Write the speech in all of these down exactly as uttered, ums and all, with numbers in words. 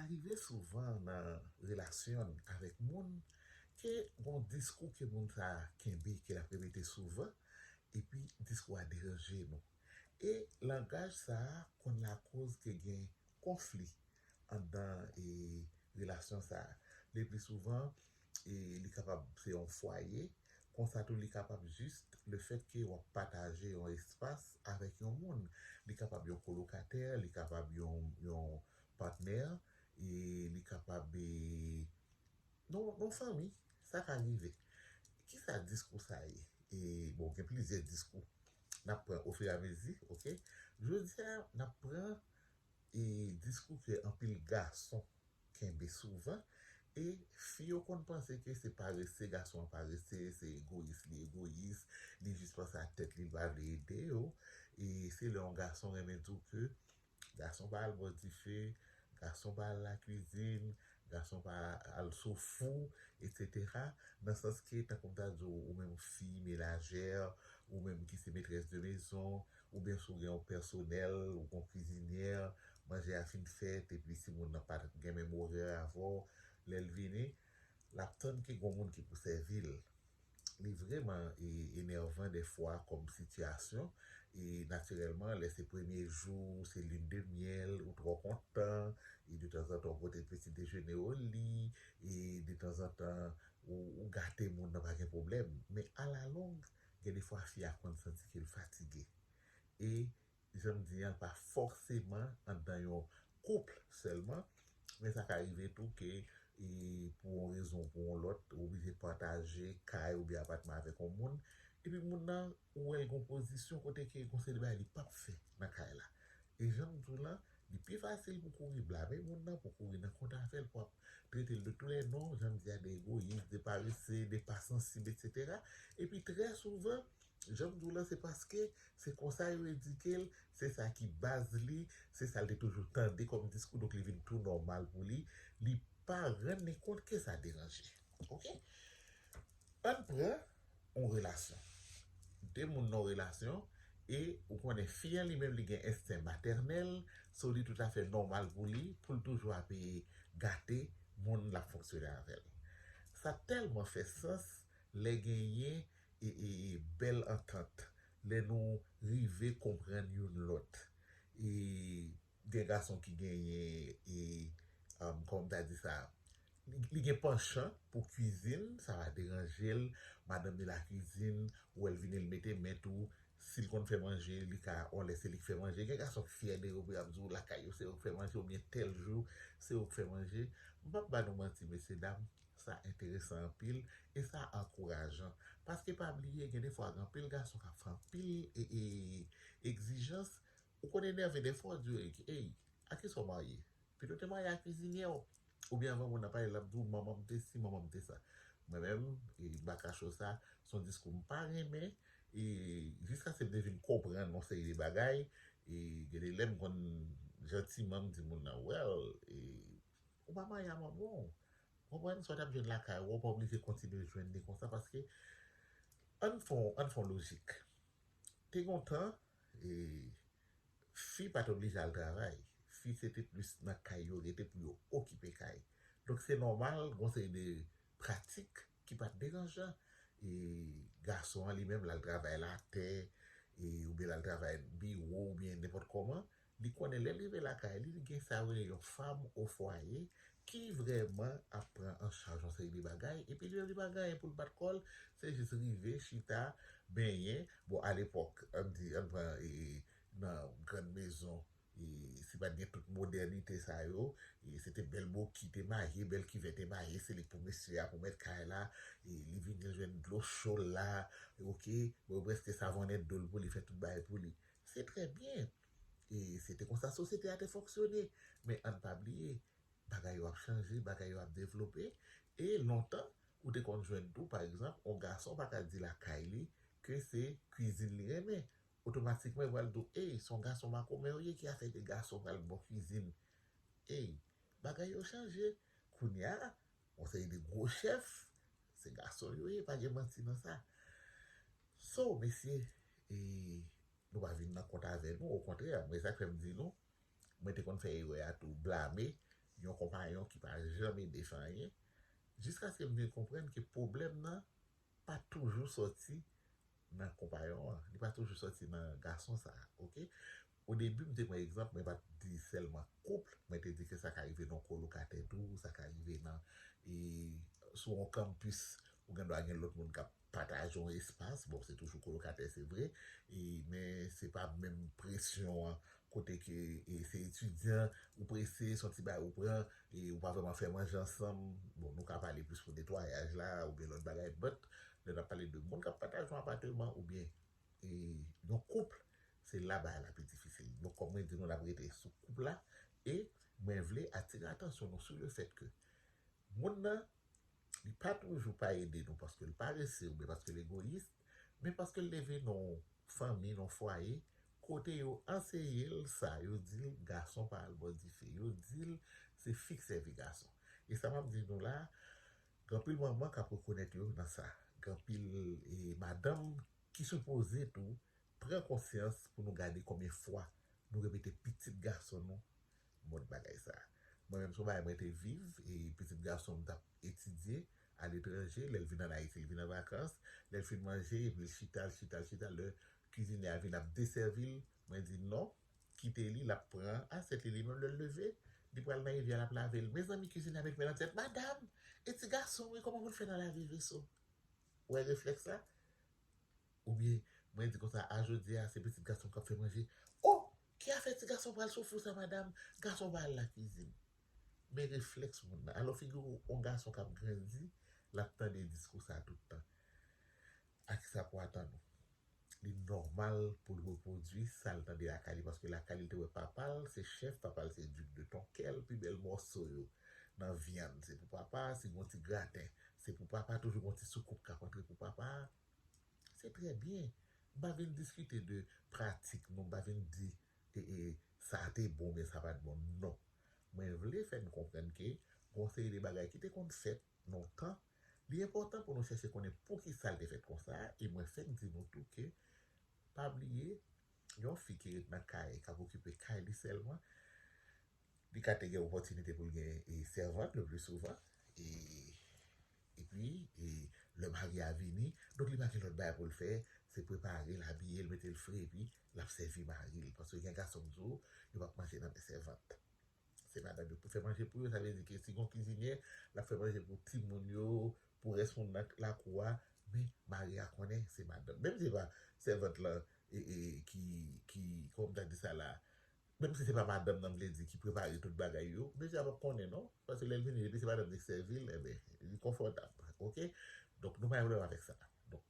Rive souvan nan relasyon avèk moun ke gon diskou ke moun sa a kenbe, ke l ap repete souvan, epi diskou a deranje nou. E langaj sa a konn lakoz ke gen konfli anndan e relasyon sa a. Le pli souvan, e li kapab se yon fwaye, konsa tou li kapab jis le fèt ke w ap pataje yon espas avèk yon moun. Li kapab yon kolokatè, li kapab yon, yon patnè, e li kapab e, non, non fanmi, sa ka rive. Kisa diskou sa ye? E, bon, gen plizyè diskou. N ap pran ofiramezi, oke? Jodi a, n ap pran e, diskou ke anpil gason kenbe souvan, e fi yo konn panse ke se parese, gason an parese, se egoyis, li egoyis, li jis panse a tèt li, li pa vle ede yo. E se lè yon gason renmen di w ke gason pa al bò dife, gason pa al lakwizin, gason pa al sou fou, etsetera. Nan sans ke, tankou m ta di w, ou menm fi menajè, ou menm ki se metrès de mezon, oubyen si w gen yon pèsonèl, ou gen yon kwizinyè, manje a fin fèt, epi timoun nan pa gen menm orè avè w, lè l vini, l ap tann ke gen yon moun ki pou sèvi l. Li vrèman e, enèvan dèfwa kòm sitiyasyon. E natirèlman, lè se premye jou, se lin de myèl, ou twò kontan, e detanzantan ou pote peti dejene o li, e detanzantan ou, ou gate moun nan, pa gen pwoblèm. Men alalong, gen defwa fi a konn santi ke l fatige. E jan m di an, pa fòseman anndan yon koup sèlman, men sa ka rive tou ke e, pou yon rezon ou pou yon lòt, ou oblije pataje kay oubyen apatman avèk yon moun, epi moun nan, ou wè l gen yon pozisyon kote ke gon seri de bagay li p ap fè nan kay la. E jan m di w lan, li pi fasil pou kouri blame moun nan, pou kouri nan kont avè l, pou ap trete l de tou lè non, jan m di a, de egoyis, de parese, de pa sansib, etsetera. Epi trè souvan, jan m di w lan, se paske se konsa yo edike l, se sa ki baz li, se sa l te toujou tande kòm diskou, donk li vin tou nòmal pou li, li pa rann li kont ke sa deranje. Oke? Ann pran yon relasyon. De moun nan yon relasyon, e ou konnen fi an li menm li gen ensten matènèl, so li toutafè nòmal pou li, pou l toujou ap e gate moun l ap fonksyone avè l. Sa tèlman fè sans lè genyen e, e, e bèl antant, lè nou rive konprann youn lòt. E gen gason ki genyen, e, um, kòman m ta di sa, li, li gen panchan pou kwizin, sa va deranje l, madanm li lakwizin, ou wè l vini, l mete men tou, si l konn fè manje, li ka, on lè se li k fè manje. Gen gason k fyè de yo, pou y ap di w lakay yo, se yo k fè manje, oubyen tèl jou, se yo k fè manje. M p ap ba nou manti, mesye dam, sa enteresan anpil, e sa ankourajan. Paske pa bliye, gen defwa, gen anpil gason k ap fè anpil e, e, egzijans, ou konn enève defwa, w di yo, ey, a kisa w marye? Pito te marye a kwizinyè w. Oubyen anvan moun nan pale, l ap di w, manman m te si, manman m te sa. Mwen menm, e, baka cho sa, se yon diskou m pa renmen, e, jiskaske m te vin konprann yon seri de bagay, e, gen de lè m konn jantiman m di moun nan, well, e, ou pa marye a manman w. Konprann, sa w t ap jwenn lakay ou, ou pa oblije kontinye jwenn li konsa, paske ann fè yon, ann fè yon lojik. Te gen yon tan, e, fi pa t oblije al travay. Fi se te plis nan kay yo rete pou yo okipe kay. Donk se nòmal, gen yon seri de pratik ki pa t deranjan. E gason an li menm, l al travay latè, e, oubyen l al travay biwo, oubyen nenpòt kòman, li konnen lè l rive lakay li, li gen sa yo rele yon femme au foyer ki vrèman ap pran an chaj yon seri de bagay, epi li menm li pa gen anyen pou l bat kò l, se jis rive, chita, benyen. Bon, alepòk, ann di, ann pran, e, nan grann mezon, e, si pa t gen tout modènite sa yo, e, se te bèl boki te maye, bèl kivè te maye, se li k pou mesye a, pou mèt kay la, e, li vini, l jwenn dlo cho l la, e, oke, bon, yo prèske savonnen do l pou li, fè tout bagay pou li. Se trè byen. E se te konsa sosyete a te fonksyone. Men ann pa bliye, bagay yo ap chanje, bagay yo ap devlope. E lontan, ou te konn jwenn tou, pa egzanp, yon gason pa ka di lakay li ke se kwizin li renmen. Otomatikman, yo pral di w, ey, se yon gason makomè w ye, ki afè de gason pral bò kwizin? Ey, bagay yo chanje. Kounye a, yon seri de gwo chèf, se gason yo ye, pa gen manti nan sa. So, mesye, e, nou pa vin nan kont avè nou, okontrè, mwen sa k fè m di nou, mwen te konn fè erè a tou, blame, yon konpayon ki pa janm ede fè anyen, jiskaske m vin konprann ke pwoblèm nan pa toujou sòti nan konpayon an, li pa toujou sòti nan gason sa a, oke? O debi, m te pran egzanp, mwen pa t di sèlman koup, mwen te di ke sa ka rive nan kolokatè tou, sa ka rive nan, e, sou yon kanpis, ou gen dwa gen lòt moun k ap pataje yon espas, bon, se toujou kolokatè, se vre, e, men se pa menm presyon an, kote ke, e, se etidyan, ou prese, se yon ti bagay ou pran, e, ou pa vrèman fè manje ansanm, bon, nou ka pale plis pou netwayaj la, oubyen lòt bagay, but, lè n ap pale de moun k ap pataje yon apateman, oubyen, e, yon koup, se la bagay la pi difisil. Donk, kòm mwen di nou, n ap rete sou koup la, e mwen vle atire atansyon nou sou le fèt ke moun nan, li pa toujou pa ede nou paske l parese oubyen paske l egoyis, men paske l leve nan yon fanmi, nan yon fwaye, kote yo anseye l sa, yo di l gason pa al bò dife, yo di l se fi k sèvi gason. E sa m ap di nou la, gen anpil manman k ap rekonèt yo nan sa. Gen anpil, e, madanm ki sipoze tou pran konsyans pou nou gade konbyen fwa nou repete pitit gason nou mòd bagay sa. Mwen menm, se yon bagay mwen te viv, e pitit gason m t ap etidye aletranje, lè l vin ann Ayiti, l vin an vakans, lè l fin manje, epi l chita, l chita, l chita, lè kizinyè a vin ap desèvi l, mwen di non, kite li, l ap pran asyèt li, li menm lè l leve, li pral nan rivyè, l ap lave l. Mezanmi, kizinyè a met men nan tèt, "Madam, e ti gason wi, kòman pou l fè nan lave veso?" Ou wè reflèks la? Oubyen, mwen di konsa, a jodi a, se pitit gason k ap fè manje. O! Ki afè ti gason pral soufri sa, madam? Gason pa al lakizin. Men reflèks moun nan. Alò, figire w, yon gason k ap grandi, l ap tande diskou sa a tout tan. A ki sa pou atann ou? Li nòmal pou l repwodui sa l tande lakay li, paske lakay li te wè papa l se chèf, papa l se duc de Tonquelle, pi bèl mòso yo nan vyann, se pou papa, si gon ti graten, se pou papa, toujou gon ti soukoup k ap antre pou papa. Se trè byen. M pa vin diskite de pratik, non, m pa vin di, e, e, sa te bon, men sa pa t bon, non. Mwen vle fè n konprann ke gon seri de bagay ki te konn fèt lontan, li enpòtan pou nou chèche konnen poukisa l te fèt konsa, e mwen fèk di nou tou ke, pa bliye, yon fi ki ret nan kay, k ap okipe kay li sèlman, li ka te gen opòtinite pou l gen, e, sèvant le pli souvan, e, epi, e, lè mari a vini, donk li pa gen lòt bagay pou l fè, se prepare l, abiye l, mete l fre, epi l ap sèvi mari l, paske gen gason m di w, yo p ap manje nan men sèvant. Se madanm yo pou fè manje pou yo, sa vle di ke si gon kizinyè, l ap fè manje pou timoun yo, pou rès moun nan lakou a, men mari a konnen se madanm. Menm si se pa sèvant lan, e, e, ki, ki, kòman m ta di sa la, menm si se pa madanm nan, m vle di, ki prepare tout bagay yo, mesye a p ap konnen non, paske lè l vini, depi se madanm li k sèvi l, enben, li konfòtab, oke? Donk, nou pa gen pwoblèm avèk sa. Donk,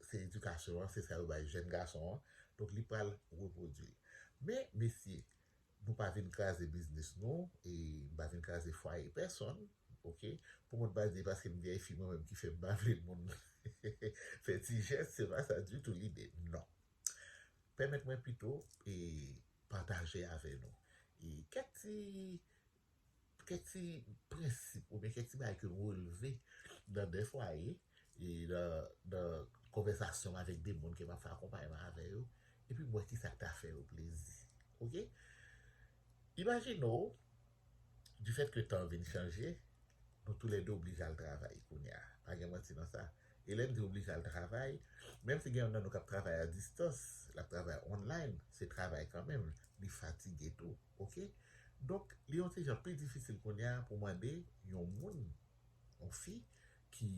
se edikasyon an, se sa yo bay jèn gason an. Donk, li pral repwodui l. Men, mesye, nou pa vin kraze biznis nou, e m pa vin kraze fwaye pèsonn, oke? Pou moun pa di, paske m vyèy fi mwen menm ki fè m pa vle moun fè ti jès, se pa sa ditou lide, non. Pèmèt mwen pito, e, pataje avè nou, e, kèk ti kèk ti prensip oubyen kèk ti bagay ke m releve nan de fwaye, e nan, nan konvèsasyon m avèk de moun ke m ap fè akonpayman avè yo, epi m wè kisa k ta fè yo plezi. Oke? Imajine w, du fait que tan vin chanje, nou toulède oblije al travay kounye a. Pa gen manti nan sa. E lè m di oblije al travay, menm si gen youn nan nou k ap travay a distans, l ap travay online, se travay kanmenm, li fatige tou, oke? Donk, li yon ti jan pi difisil kounye a pou mande yon moun, yon fi ki,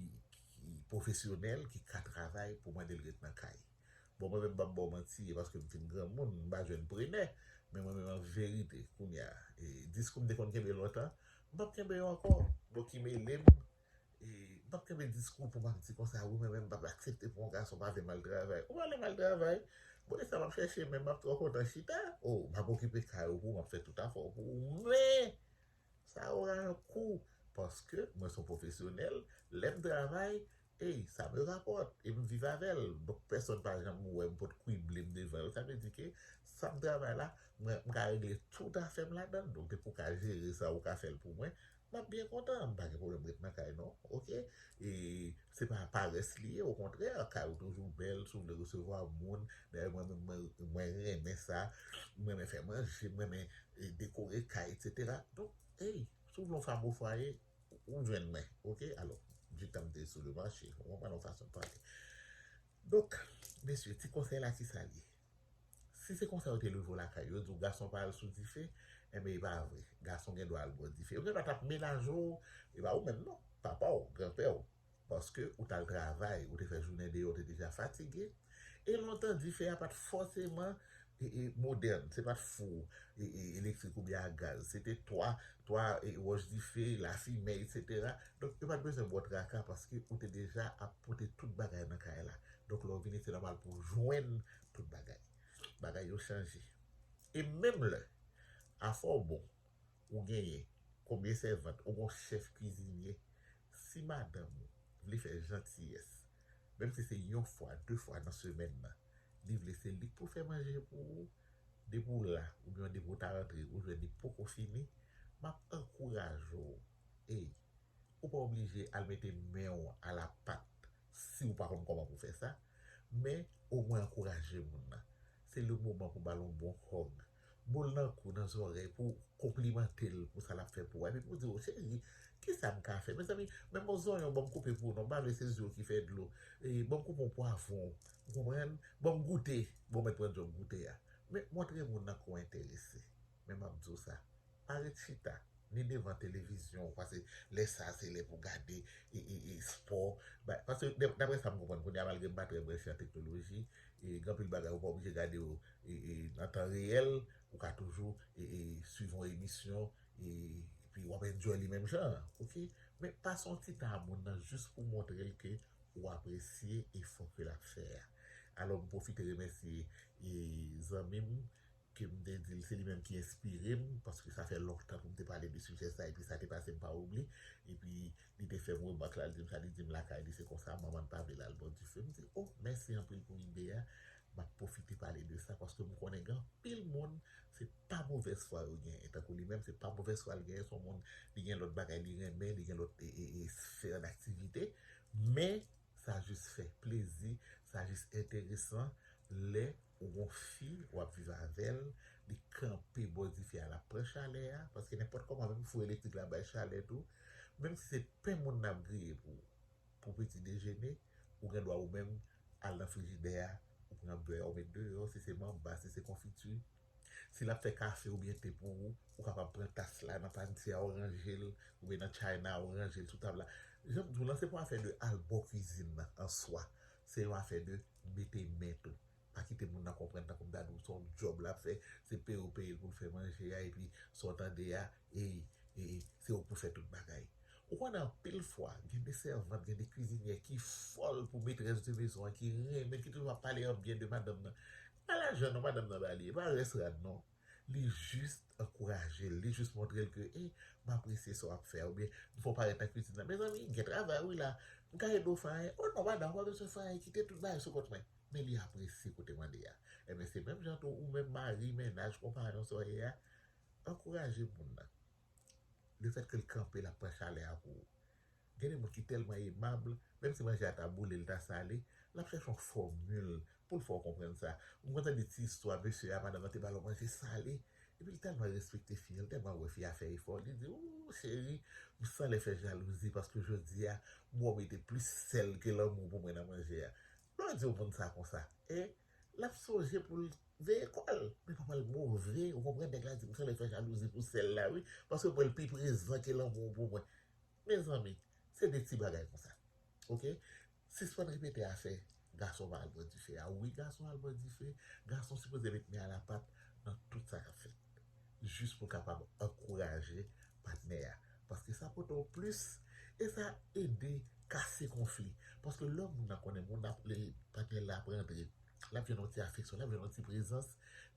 ki pwofesyonèl, ki ka travay, pou mande l ret nan kay. Bon, mwen menm, m p ap ba w manti, e paske m fin granmoun, m pa jèn prenè, men mwen menm, an verite, kounye a, e diskou m te konn kenbe lontan, m p ap kenbe yo ankò. Donk, ki mele m, e m p ap kenbe diskou pou m ap di konsa, wi, mwen menm, m p ap aksepte pou yon gason pa vle m al travay. Ou pa vle m al travay? Bon, e sa m ap chèche, men m ap twò kontan chita. O, m ap okipe kay ou pou ou, m ap fè tout afè w pou ou, men sa ora an kou, paske mwen se yon pwofesyonèl, lè m travay, ey, sa me rapòt, e m viv avè l. Donk, pèsonn pa janm wè m pot kwible m devan yo. Sa vle di ke sa m travay la, mwen, m ka regle tout afè m ladan l. Donk, depi w ka jere sa, ou ka fè l pou mwen, m ap byen kontan. M pa gen pwoblèm ret nan kay, non. Oke? E se pa parès li ye, okontrè, kay ou toujou bèl, si w vle resevwa moun. Dayè, mwen menm, mwen, mwen renmen sa. Mwen renmen fè manje, mwen renmen, e, dekore kay, etsetera. Donk, ey, Si w vle yon fanm ofwaye, ou jwenn mwen, oke? Alò, di tan m te sou le mache, ou konprann yon fason de pale. Donk, mesye, ti konsèy la ki sa l ye? Si se konsa yo te leve w lakay, yo di w gason pa al sou dife, enben e pa vre. Gason gen dwa al bò dife. Yo gen dwa t ap menaje w, e pa ou menm non, papa w, granpè w. Paske ou t al travay, ou te fè jounen deyò, ou te deja fatige. E lontan, dife a pa t fòseman e, e, modèn, se pa t fou e, e, elektrik oubyen a gaz. Se te twa, twa e, wòch dife, lafimen, etsetera. Donk, yo pa t bezwen ba w traka paske ou te deja ap pote tout bagay nan kay la. Donk, lè w vini, se nòmal pou w jwenn tout bagay. Bagay yo chanje. E menm lè, afè w bon, ou genyen konbyen sèvant, ou gon chèf kwizinye, si madanm ou vle fè jantiyès, menm si se yon fwa, de fwa nan semèn nan, li vle se li k pou fè manje pou ou, depi w la, oubyen depi w ta rantre, ou jwenn li poko fini, m ap ankouraje w. Ey, ou pa oblije al mete men w alapat si w pa konn kòman pou fè sa, men omwen ankouraje moun nan. Se le moman pou ba l yon bon hug. Bo l nan kou, nan zòrèy, pou w konplimante l pou sa l ap fè pou ou. Epi pou w di, o cheri, kisa m ka fè? Mezanmi, men yon zonyon, ban m koupe pou ou non. M pa vle se zye w ki fè dlo. E, ban m koupe yon pwavwon. Ou konprann? Ban m goute. Bon, mèt pran djòb goute a. Men montre moun nan ke w enterese. Men m ap di w sa. Pa ret chita, ni devan televizyon, paske lè sa a se lè pou gade e, e, e, spò. Ba, paske dè- daprè sa m konprann kounye a, malgre m pa trè branche an teknoloji, e, gen anpil bagay ou pa oblije gade yo e, e, nan tan reyèl, ou ka toujou e, e, swiv yon emisyon, e, epi w ap enjoy li menm jan an, oke? Men pase yon ti tan a moun nan jis pou montre l ke ou apresye efò ke l ap fè a. Alò, m pwofite remèsye e, zanmi m, ke m te di l se li menm ki enspire m, paske sa fè lontan pou m te pale de sijè sa, epi sa te pase m pa oubli, epi li te fè m remak la, li di m sa, li di m lakay li se konsa, manman l pa vle l al bò dife. M di, o, mèsi anpil pou ide a, m ap pwofite pale de sa, paske m konnen gen anpil moun, se pa movèz fwa yo genyen, tankou li menm, se pa movèz fwa l genyen, se yon moun, li gen lòt bagay li renmen, li gen lòt e, e, e, sfè daktivite, men sa jis fè plezi, sa jis enteresan lè ou gon fi w ap viv avè l, li kanpe bò dife a, l ap pran chalè a, paske nenpòt kòman, menm fou elektrik la bay chalè tou, menm si se pen moun n ap griye pou, pou peti dejene, ou gen dwa ou menm al nan frijidè a, ou pran bè, ou met deyò, si se manba, si se konfiti, si l ap fè kafe oubyen te pou ou, ou kapab pran tas la nan pati a, ou ranje l, oubyen nan chay la, ou ranje l sou tab la. Jan m di w lan, se pa yon afè de al bò kwizin nan an swa. Se yon afè de mete men tou. Pa kite moun nan konprann tankou m ta di w se yon djòb l ap fè, se peye w peye l pou l fè manje a, epi sa w tande a, e, e, e, se ou k pou fè tout bagay. Ou konnen anpil fwa, gen de sèvant, gen de kwizinyè ki fòl pou metrès de mezon an, ki renmen, ki toujou ap pale an byen de madanm nan. Pa lajan non madanm nan ba li, e pa rès rad non. Li jis ankouraje l, li jis montre l ke, e, m apresye sa w ap fè a, oubyen m fè w parèt nan kwizin nan. Mezanmi, gen travay wi la, m ka ede w fè anyen? O non, madanm, ou pa bezwen fè anyen, kite tout bagay sou kont mwen. Men li apresye kote mande a. Ebyen, se menm jan tou, ou menm mari, mennaj, konpayon, sa w ye a, ankouraje moun nan. Lefètke l kanpe, l ap pran chalè a pou ou. Gen de moun ki tèlman emab, menm si manje a ta boule, l ta sale, l ap chèche yon fòmil pou l fè w konprann sa. M konn tande ti istwa, mesye a, madanm nan te ba l yon manje sale, epi l tèlman respekte fi an, l tèlman wè fi a fè efò, li di, ou, cheri, m sanlè fè jalouzi, paske jodi a, m wè w mete plis sèl ke lanmou pou mwen nan manje a. Lè w di yon moun sa konsa, e, l ap sonje pou l veye kò l. Men pa pral move, ou konprann, nèg la di, m sanlè fè jalouzi pou sèl la, wi, paske m wè l pi prezan ke lanmou w pou mwen. Mezanmi, se de ti bagay konsa. Oke? Sispann repete afè gason pa al bò dife a. Wi, gason al bò dife, gason sipoze met men alapat nan tout sa k ap fèt. Jis pou kapab ankouraje patnè a. Paske sa pote w plis, e sa ede kase konfli. Paske lè moun nan konnen moun ap, patnè l la ap rantre, l ap jwenn yon ti afeksyon, l ap jwenn yon ti prezans,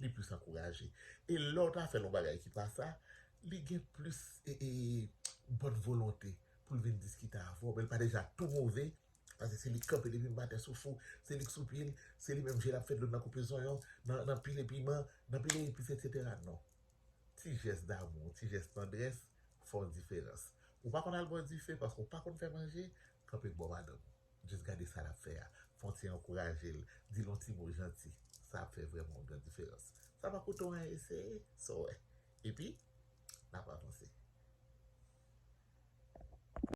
li plis ankouraje. E lè w ta fè l yon bagay ki pa sa, li gen plis e, e, bòn volonte pou l vin diskite avè w, men l pa deja tou move, paske se li k kanpe depi maten sou fou, se li k sou pye l, se li menm je l ap fè dlo nan koupe zonyon, nan, nan pile piman, nan pile epis, etsetera. Non. Ti jès damou, ti jès tandrès fè yon diferans. Ou pa konn al bò dife paske w pa konn fè manje, kanpe bò madanm ou. Jis gade sa l ap fè a. Fè yon ti ankouraje l. Di l yon ti mo janti. Sa ap fè vrèman yon gran diferans. Sa pa koute w anyen, eseye. Sa w wè. Epi, n ap avanse.